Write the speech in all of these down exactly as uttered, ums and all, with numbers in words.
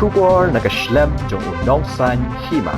Khubor na ka shlem jong u nongsaiñ hima.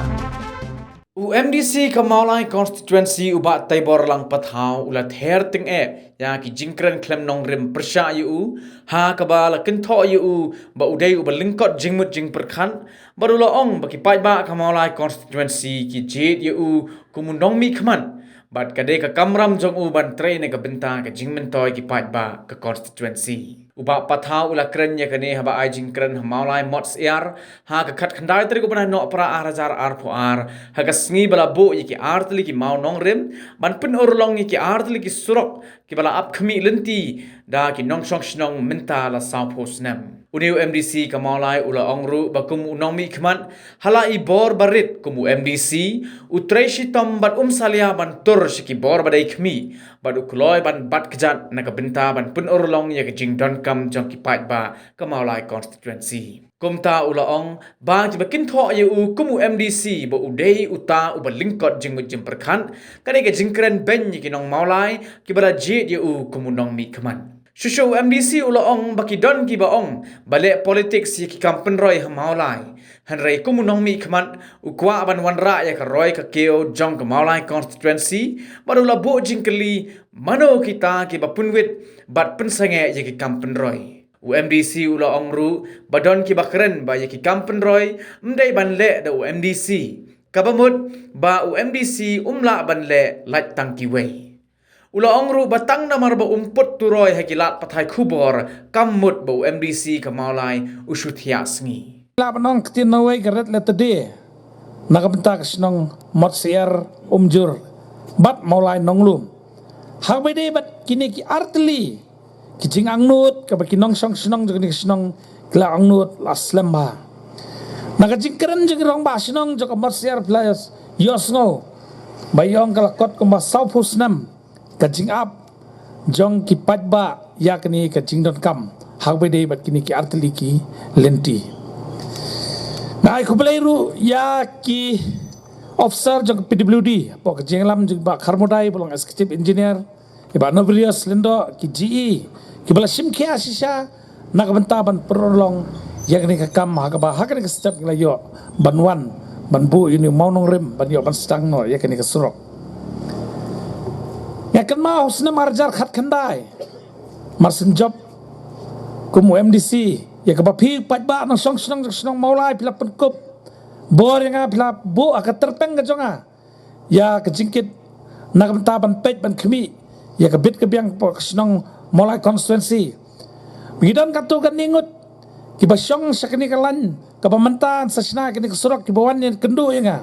U M D C ka Mawlai Constituency u Bah Taibor Langpathaw u la ther tyngeh ïa ki jingkren khlem nongrim pyrshah ïa u, ha kaba la kynthoh ïa u ba u dei uba lyngkot jingmut jingpyrkhat, bad u la ong ba ki paidbah ka Mawlai Constituency ki jied ïa u kum u nongmihkhmat, bad ka dei ka kamram jong u ban trei na ka bynta ka jingmyntoi ki paidbah ka constituency. U Bah Pathaw u la kren ïa kane haba ai jingkren ha Mawlai Motsyiar ha ka khatkhyndai tarik u bnai Nohprah ar hajar arphew ar, ha ka sngi ba la buh ïa ki artylli ki mawnongrim ban pynurlong ïa ki artylli ki surok kiba la ap khmih lynti da ki nongshong shnong mynta la sawphew snem. Une u M D C ka Mawlai u la ong ruh ba kum u nongmihkhmat, ha la i bor barit kum u M D C, u trei shitom bad um salia ban tur sha ki bor ba dei khmih, bad u kloi ban bat kjat na ka bynta ban pynurlong ïa ka jingdonkam jong ki paidbah ka Mawlai Constituency. Kumta u la ong ba kiba kynthoh ïa u kum u M D C ba u dei uta uba lyngkot jingmut jingpyrkhat, ka dei ka jingkren beiñ ïa ki nong Mawlai kiba la jied ïa u kum u nongmihkhmat. Shuh shuh u M D C u la ong ba ki don kiba ong ba leh politics ïa ki kam pynroi ha Mawlai. Hynrei kum u nongmihkhmat u kwah ban wanrah ïa ka roi ka kiew jong ka Mawlai Constituency, bad u la buh jingkylli mano kita kiba pynwit bad pynsangeh ïa ki kam pynroi. U M D C u la ong ruh ba don kiba kren ba ïa ki kam pynroi ym dei ban leh da u M D C, kaba mut ba u M D C um lah ban leh lait tang kiwei. U la ong ruh ba tang namar ba um put turoi ha ki lad pathai khubor kam mut ba u M D C ka Mawlai u shu thiah sngi. Lah ban ong ktien nawei ka red letter day na ka bynta ka shnong Motsyiar, Umjur bad Mawlai Nonglum. Haba ïadei bad kine ki artylli ki jingangnud kaba ki nongshong shnong jong kine ki shnong ki la angnud la slem bha. Na ka jingkren jong ki rangbah shnong jong ka Motsyiar phi la ïohsngew ba ïong ka la kot kumba sawphew snem ka jingap jong ki paidbah ïa kane ka jingdonkam haba ïadei bad kine ki artylli ki lynti. Nga ai khublei ruh ïa ki officer jong ka P W D, hapoh ka jingïalam jong i Bah Kharmudai ba long executive engineer, i Bah Nobrius Lyngdoh, ki G E kiba la shim khia shisha na ka bynta ban pynurlong ïa kane ka kam, ha kaba ha kane ka step ngi la ïoh ban wan ban buh ïa une u mawnongrim ban ïoh ban sdang noh ïa kane ka surok. Nga kynmaw ha u snem ar hajar khatkhyndai, mar shen jop kum u M D C, ïa kaba phi paidbah nongshong shnong jong ka shnong Mawlai phi la pynkup bor ïa nga, phi la buh ha ka tyrpeng ka jong nga ïa ka jingkit na ka bynta ban peit ban khmih ïa ka bit ka biang hapoh ka shnong Mawlai Constituency. Ngi don katto katne ngut kiba shong sha kane ka lain kaba mynta sa shna kane ka surok, kiba wan ïakynduh ïa nga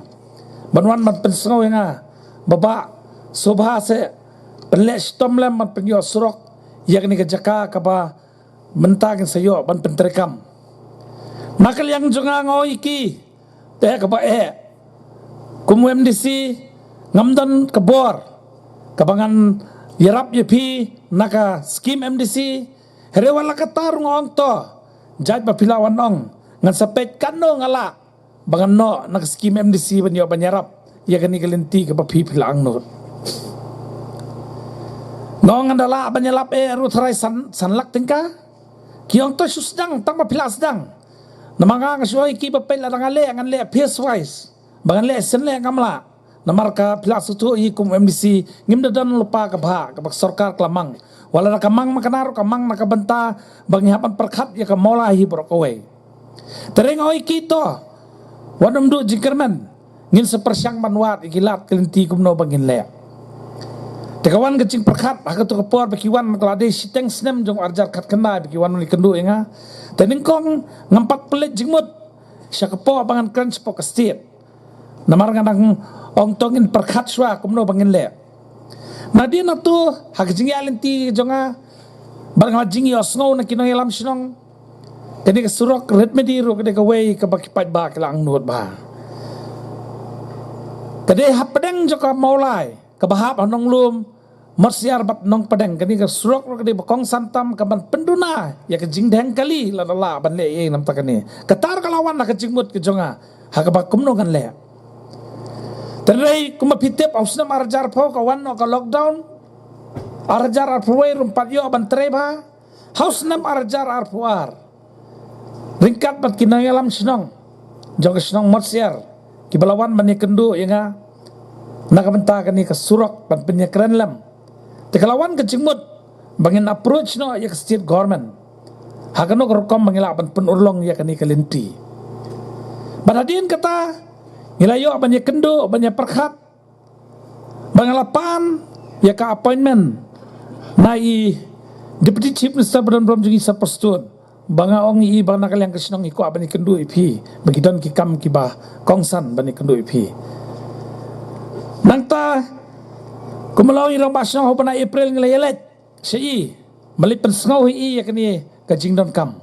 ban wan ban pynsngew ïa nga ba, bah, sngewbha seh pynleh shitom lem ban pynïoh surok ïa kane ka jaka kaba mynta kin sa ïoh ban pyntreikam. Na ka liang jong nga, nga ong ïa ki, te kaba eh, kum u M D C ngam don ka bor kaba ngan ïarap ïa phi na ka skim M D C. Hynrei wat la katta ruh nga ong to, jait ba phi la wan ong, ngan sa peit katno nga lah ba ngan noh na ka skim M D C ban ïoh ban ïarap ïa kane ka lynti kaba phi phi la angnud. Nga ong ngan da lah ban ïalap eh ruh tharai san, san lak tyngka. Ki ong to shu sdang tang ba phi la sdang. Namar nga, nga shu ong ïa ki ba peit, lada nga leh ngan leh phase wise, ba ngan leh shen leh ngam lah. Namar ka phi la sngewthuh hi kum M D C ngim da don lypa ka bhah kaba ka sorkar ka la mang. Wat la da ka mang ma kane ruh ka mang na ka bynta ba ngi hap ban pyrkhat ïa ka Mawlai hi baroh kawei. Te nga ong ïa ki to, wat nym duh jingkyrmen, ngin sa pyrshang ban wad ïa ki lad ki lynti kumno ba ngin leh. Te ka wan ka jingpyrkhat ha kato ka por ba ki wan ka la dei shiteng snem jong ar hajar khatkhyndai ba ki wan ïakynduh ïa nga. Te nyngkong ngam pat pynleit jingmut sha ka por ba ngan kren shapoh ka state. Namar nga dang ong to ngin pyrkhat shuwa kumno ba ngin leh. Naduh nato ha ka jingïaid lynti jong nga bad nga la jingïohsngew na ki nongïalam shnong, kane ka surok Ritmidi ruh ka dei kawei kaba ki paidbah ki la angnud bha. Ka dei hapdeng jong ka Mawlai kaba hap ha Nonglum, Motsyiar bad Nongpdeng, kane ka surok ruh ka dei ba kongsan tam ka ban pynduna ïa ka jingdheng kali lada lah ban leh ei ei na bynta kane. Kata ruh ka la wan ha ka jingmut ka jong nga ha kaba kumno ngan leh. Hynrei kumba phi tip, ha u snem ar hajar arphew ka wan noh ka lockdown. Ar hajar arphew wei ruh ym pat ïoh ban trei bha. Ha u snem ar hajar arphew ar ryngkat bad ki nongïalam shnong jong ka shnong Motsiar, kiba la wan ban ïakynduh ïa nga na ka bynta kane ka surok ban pynïakren lem. Te ka la wan ka jingmut ba ngin approach noh ïa ka state government ha kano ka rukom ba ngi lah ban pynurlong ïa kane ka lynti. Bad hadien kata ngi la ïoh ban ïakynduh ban ïapyrkhat ba nga la pan ïa ka appointment na i Deputy Chief Minister ba don burom jong ngi, Sir Prestone, ba nga ong ïa i ba na ka liang ka shnong i kwah ban ïakynduh ïa phi ba ki don ki kam kiba kongsan ban ïakynduh ïa phi. Nangta kumba la ong i rangbah shnong, ha u bnai April ngi la ïaleit sha i ban leit pynsngew ha i ïa kane ka jingdonkam.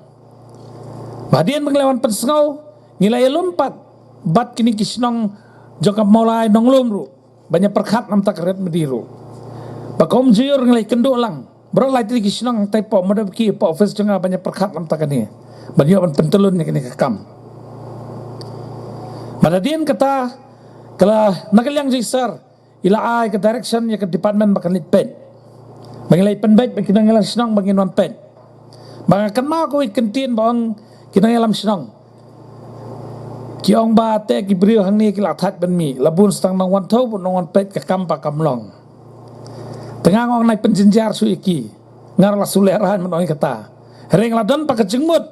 Ba hadien ba ngi la wan pynsngew, ngi la ïalum pat bad kine ki shnong jong ka Mawlai Nonglum ruh ban ïapyrkhat namta ka red madi ruh. Ba kumjuh ngi la ïakynduh lang baroh lai tylli ki shnong hangtai hapoh Mawdawki, hapoh office jong nga, ban ïapyrkhat namta kane, ban ïoh ban pyntylun ïa kane ka kam. Bad hadien kata ka la, na ka liang jong i Sir, i la ai ka direction ïa ka department ba kan leit peit, ba ngin leit pynbeit bad ki nongïalam shnong ba ngin wan peit. Ba nga kynmaw kawei ka kyntien ba ong ki nongïalam shnong, ki ong ba te ki briew hangne ki la thait ban mih, la bun sdang nongwan thew bad nongwan peit, ka kam ba kam long. Te nga ong nai pynjynjar shuh ïa ki, nga ruh la shu lehraiñ ban ong ïa kata. Hynrei nga la don pat ka jingmut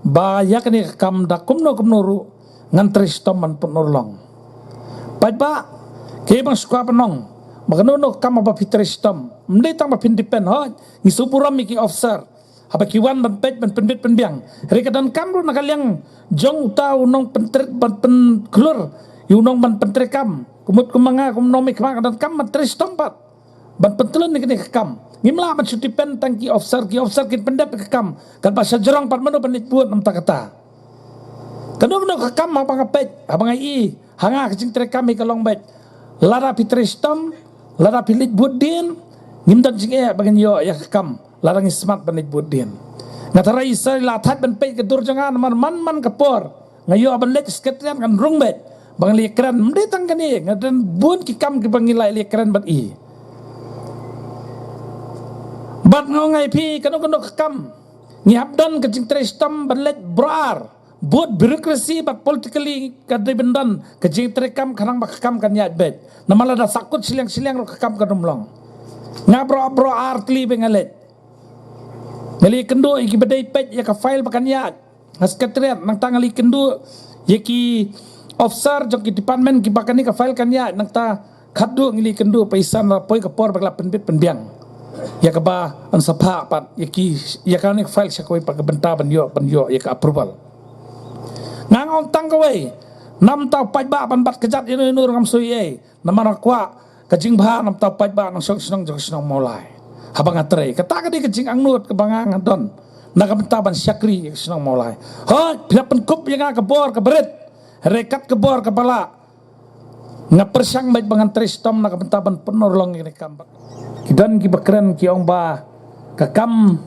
ba ïa kane ka kam da kumno kumno ruh ngan trei shitom ban pynurlong. Paidbah, kaei ba nga sngewkwah ban ong, ba kano kano ka kam haba phi trei shitom, ym dei tang ba phin depend, hooid, ngi sngewburom ïa ki officer haba ki wan ban peit, ban pynbit pynbiang. Hynrei ka donkam ruh na ka liang jong uta u nongpyntrei, ban pynkhlur ïa u nong ban pyntreikam. Ka mut kumba nga kum u nongmihkhmat, ka donkam ban trei shitom pat ban pyntlun ïa kane ka kam. Ngim lah ban shu depend tang ki officer, ki officer kin pyndep ïa ka kam, katba sha jrong pat mano ban leit bud namar kata. Kano kano ka kam haba nga peit, haba nga ïohi ha nga ka jingtreikam hi ka long beit, lada phi trei shitom, lada phi leit bud dien, ngim don jingeh ba ngin ïoh ïa ka kam lada ngi smat ban leit bud dien. Nga tharai i Sir i la thait ban peit ka dur jong nga namar man man ka por nga ïoh ban leit Secretariat ngan rung beit ba ngan leit kren. Ym dei tang kane, nga don bun ki kam kiba ngi la leit kren bad i. Bad nga ong ïa phi, kano kano ka kam ngi hap don ka jingtrei shitom ban leit baroh ar. Bud bureaucracy bad politically ka dei ban don ka jingtreikam khnang ba ka kam kan ïaid beit. Namar lada sahkut shiliang shiliang ruh ka kam kan ym long. Nga baroh baroh ar tylli ba nga leit, nga leit kynduh ïa kiba dei peit ïa ka file ba kan ïaid ha Secretariat, nangta nga leit kynduh ïa ki officer jong ki department kiba kane ka file kan ïaid, nangta khatduh ngi leit kynduh, phi san la poi ka por ba ka la pynbit pynbiang ïa kaba yn sa phah pat ïa ki, ïa kane ka file sha kawei pat ka bynta ban ïoh, ban ïoh ïa ka approval. Nga ong tang kawei, namar u paidbah ban bat kjat ïano ïano ruh ngam soi ei. Namar nga kwah ka jingbha namar u paidbah nongshong shnong jong ka shnong Mawlai. Haba nga trei, kata ka dei ka jingangnud kaba nga nga don na ka bynta ban shakri ïa ka shnong Mawlai. Hooid, phi la pynkup ïa nga ka bor kaba rit, hynrei kat ka bor kaba lah, nga pyrshang beit ba ngan trei shitom na ka bynta ban pynurlong ïa kane ka kam. Ki don kiba kren ki ong ba ka kam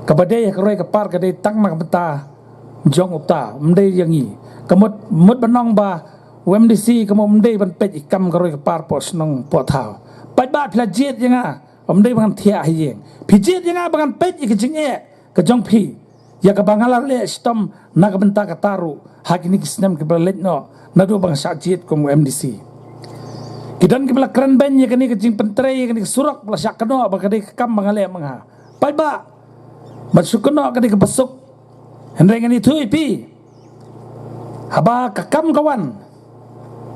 kaba dei ha ka roi ka par ka dei tang na ka bynta jong uta, ym dei ïa ngi. Ka mut, mut ban ong ba u MDC ka mut ym dei ban peit ïa ka kam ka roi ka par poh shnong poh thaw. Paidbah, phi la jied ïa nga, ym dei ba ngan thiah ha ïing. Phi jied ïa nga ba ngan peit ïa ka jingeh ka jong phi, ïa kaba nga la leh shitom na ka bynta kata ruh ha kine ki snem kiba la leit noh naduh ba nga shah jied kum u MDC. Ki don kiba la kren beiñ ïa kane ka jingpyntrei ïa kane ka surok, ba la shah kynnoh ba ka dei ka kam ba nga leh ma nga. Paidbah, ban shu kynnoh ka dei kaba suk, hynrei ngan ïathuh ïa phi, haba ka kam ka wan,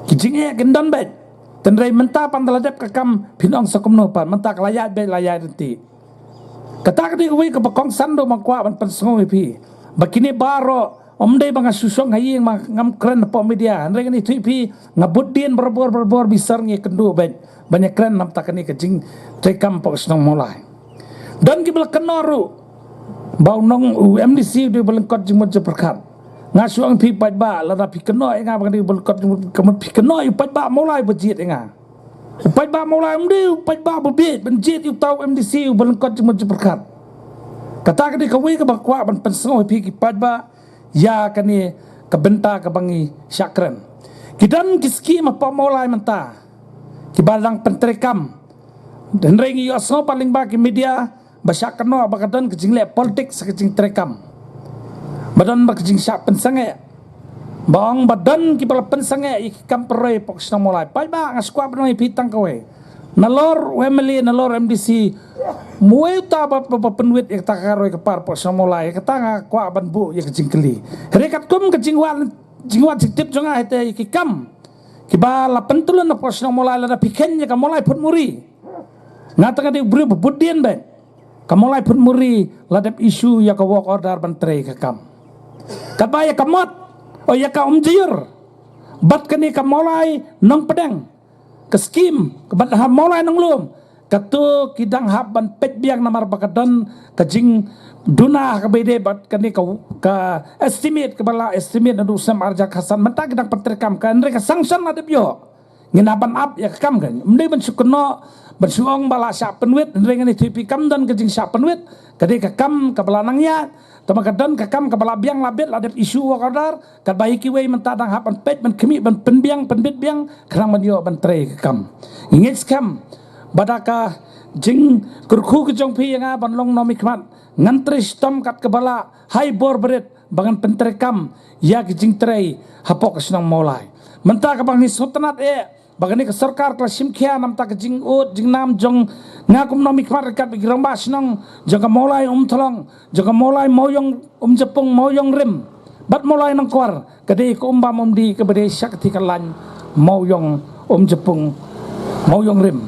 ki jingeh kin don beit. Hynrei mynta pat da la dep ka kam, phin ong sa kumno pat, mynta ka la ïaid beit, la ïaid ryntih. Kata ka dei kawei kaba kongsan ruh ba nga kwah ban pynsngew ïa phi, ba kine baroh, ym dei ba nga shu shong ha ïing, ba ngam kren hapoh media. Hynrei ngan ïathuh ïa phi, nga bud dien barabor barabor, ba i Sir ngi ïakynduh beit ban ïakren namar kane ka jingtreikam hapoh ka shnong Mawlai. Don kiba la kynnoh ruh ba u nong, u MDC u dei uba lyngkot jingmut jingpyrkhat. Nga shu ong ïa phi paidbah, lada phi kynnoh ïa nga ba nga dei uba lyngkot jingmut, ka mut phi kynnoh ïa u paidbah Mawlai uba jied ïa nga. U paidbah Mawlai um dei u paidbah uba bieit ban jied ïa uta u MDC uba lyngkot jingmut jingpyrkhat. Kata ka dei kawei kaba nga kwah ban pynsngew ïa phi ki paidbah ïa kane ka bynta kaba ngi shah kren. Ki don ki skim hapoh Mawlai mynta kiba dang pyntreikam. Hynrei ngi ïohsngew pat lyngba ki media ba shah kynnoh ba ka don ka jingleh politics ha ka jingtreikam. ba don ba ka jingshah pynsangeh, ba ong ba don kiba la pynsangeh ïa ki kam pynroi hapoh ka shnong Mawlai. Paidbah, nga sngewkwah ban ong ïa phi tang kawei. Nalor u M L A, nalor M D C, uei uta ba, ba, ba pynwit ïa kata ka roi ka par hapoh shnong Mawlai? Ïa kata nga kwah ban buh ïa ka jingkylli. Hynrei katkum ka jingwad, jingwad jingtip jong nga, hynrei ïa ki kam kiba la pyntyllun hapoh shnong Mawlai, lada phi kheiñ ïa ka Mawlai Phutmuri, nga tang ka dei u briew ba bud dien beit. Ka Mawlai Phutmuri la dep issue ïa ka work order ban trei ka kam. Katba ïa ka Mot, o, ïa ka Umjaiur bad kane ka Mawlai Nongpdeng, ka skim kaba ha Mawlai Nonglum, kato ki dang hap ban peit biang namar ba ka don ka jingduna ha kaba ïadei bad kane ka, ka estimate kaba la estimate naduh u snem ar hajar khatsan. Mynta ki dang pyntreikam ka, hynrei ka sanction la dep ïoh. Ngin hap ban ap ïa ka kam ka. Ym dei ban shu kynnoh, ban shu ong ba la shah pynwit, hynrei ngan ïathuh ïa phi kam don ka jingshah pynwit. Ka dei ka kam kaba la nang ïaid, tangba ka don ka kam kaba la biang la bit, la dep issue work order. Katba ïa kiwei mynta dang hap ban peit, ban khmih, ban pynbiang, pynbit biang, khnang ban ïoh ban trei ka kam. Ngi ngeit skhem ba da ka jingkyrkhu ka jong phi ïa nga ban long nongmihkhmat, ngan trei shitom kat kaba lah, ha i bor barit, ba ngan pyntreikam ïa ka jingtrei hapoh ka shnong Mawlai. Mynta kaba ngi sngewtynnat eh ba kane ka sorkar ka la shim khia namar ka jingud jingnam jong nga kum nongmihkhmat ryngkat bad ki rangbah shnong jong ka Mawlai Umthlong, jong ka Mawlai Mawiong Umjapung, Mawiong Rim bad Mawlai Nongkwar, ka dei ka Umbam Umdih kaba dei sha kti ka lain Mawiong Umjapung, Mawiong Rim.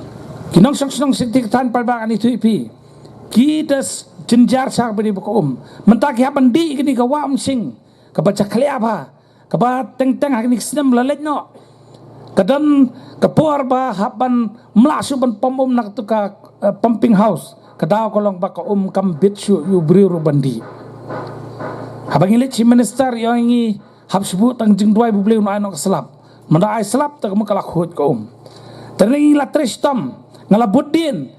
Ki nongshong shnong sha kti ka thaiñ, paidbah, ngan ïathuh ïa phi, ki da jynjar sha kaba dei ba ka um. Mynta ki hap ban dih kane ka Wah Umshing kaba jakhlia bha, kaba teng teng ha kine ki snem la leit noh. Ka don ka por ba hap ban mlah shuh ban pom um na katu ka, eh, pumping house. Ka daw ka long ba ka um kam bit shuh ïa u briew ruh ban dih. Haba ngi leit sha minister, ïa ngi hap shu buh tang jingduwai ba U Blei un ai noh ka slap. Mynta ai slap, te ka mut ka la khuid ka um. Te ngi la trei shitom, nga la bud dien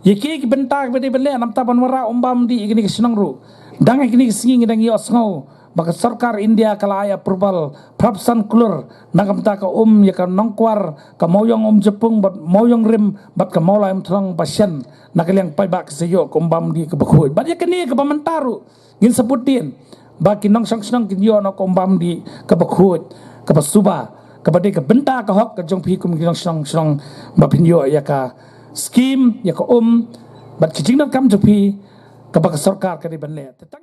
ïa ki, ki bynta kiba dei ban leh namar ban wanrah Umbam Umdih ïa kine ki shnong ruh. Dang ha kine ki sngi ngi dang ïohsngew ba ka sorkar India ka la ai approval phra phew san klur na ka bynta ka um ïa ka Nongkwar, ka Mawiong Umjapung bad Mawiong Rim bad ka Mawlai Umthlong ba shen na ka liang, paidbah, ka sa ïoh ka Umbam Umdih kaba khuid. Bad ïa kane kaba mynta ruh ngin sa bud dien ba ki nongshong shnong kin ïoh noh ka Umbam Umdih kaba khuid, kaba suba, kaba dei ka bynta ka hok ka jong phi kum ki nongshong shnong, ba phin ïoh ïa ka skim, ïa ka um bad ki jingdonkam jong phi kaba ka sorkar ka dei ban leh. Te tang